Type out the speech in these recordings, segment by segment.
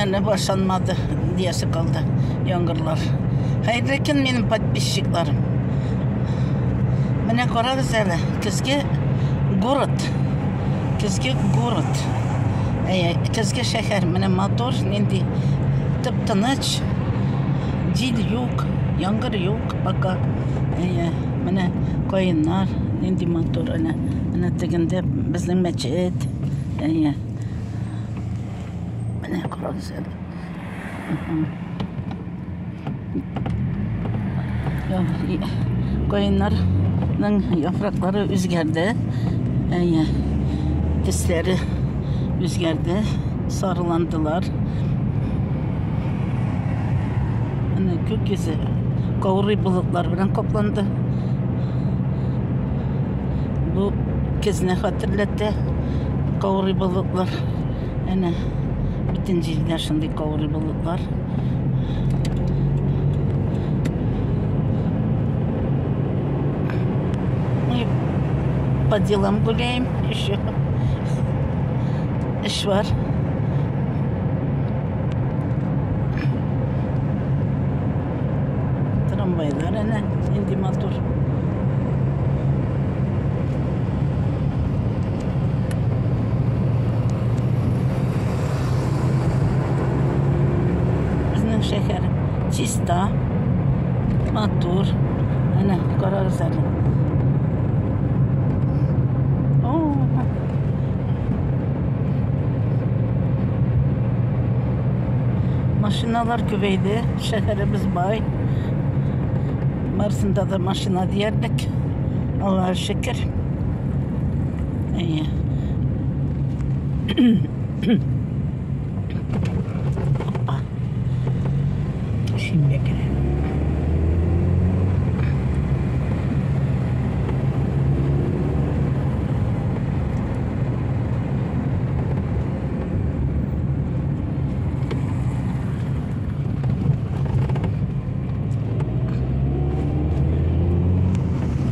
Әле башланмады диясе калды яңгырлар. Хәерле көн, минем подписчикларым. Менә карагыз әле, көзге город. Көзге город. Әйе, көзге шәһәр. Менә матур, нинди тып-тыныч. Җил юк, яңгыр юк пока. Әйе, менә каеннар нинди матур. Әнә, менә тегендә безнең мәчет. Әйе. Менә карагыз әле. Каеннарның яфраклары үзгәрде. Әйе. Төсләре үзгәрде, сарыландылар. Менә күк йөзе каурый болытлар белән капланды. Бу көзне хәтерләтә каурый болытлар. Әнә бөтен җирдә шундый каурый болытлар. Мы по делам гуляем еще. Эш бар. Трамвайлар әнә нинди матур. Безнең шәһәр чиста, матур. Әнә, карагыз әле. Машиналар күбәйде, шәһәребез бай. Барысында да машина диярлек. Аллаһ шөкер. Әйе. Опа. Шимбә керә.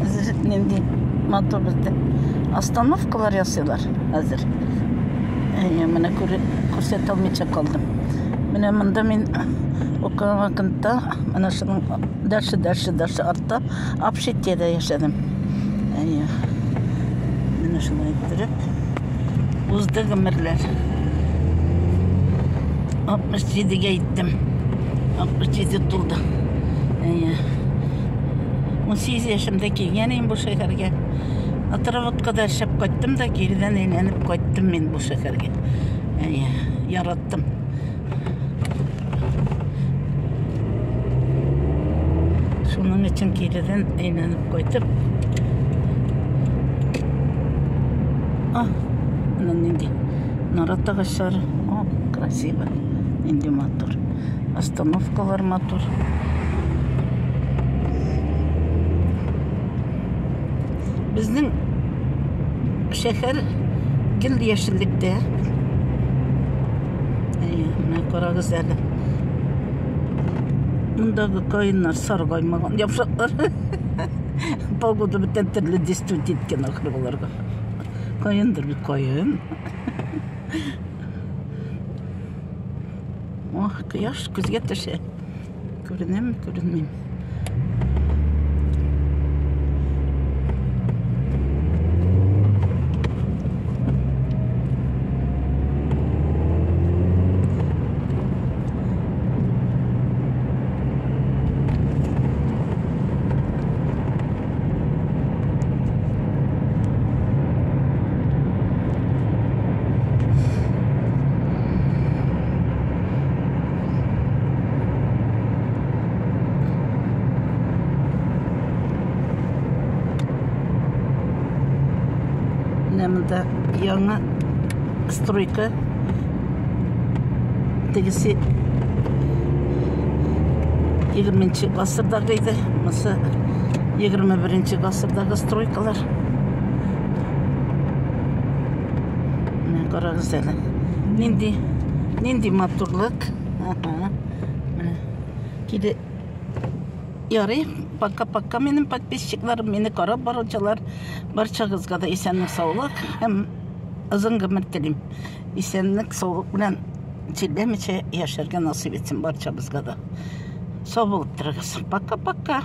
Хәзер нинди матур бездә остановкалар ясыйлар хәзер. Әйе, менә күрсәтә алмыйча калдым. Менә монда мин укыган вакытта, менә шуның дальше, дальше, дальше артта общежитиедә яшәдем. Әйе. Менә шулай иттереп узды гомерләр. 67-гә җиттем. 67 тулды. Әйе. 18 яшемдә килгән идем бу шәһәргә. Отработкада эшләп кайттым да, киредән әйләнеп кайттым мин бу шәһәргә. Әйе, яраттым. Шуның өчен киредән әйләнеп кайтып. А, менә нинди нарат агачлары. О, красиво. Нинди матур. Остановкалар матур. Безнең шәһәр гел яшеллектә. Әйе, менә карагыз әле. Мондагы каеннар саргаймаган яфраклар. Погода бүтән төрле действовать иткән ахры боларга. Каендыр бит каен. Ох, кояш күзгә төшә. Күренәме, күренмиме? Менә монда яңа стройка. Тегесе 20 гасырдагы иде. Монысы 21 гасырдагы стройкалар. Менә карагыз әле. Нинди нинди матурлык. Ага. Менә кире Ярый, пока-пока минем подписчикларым, мине карап баручылар, барчагызга да исәнлек, саулык һәм озын гомер телим. Исәнлек, саулык белән Чирләмичә яшәргә насыйп итсен барчабызга да. Сау булып торыгыз. Пока-пока.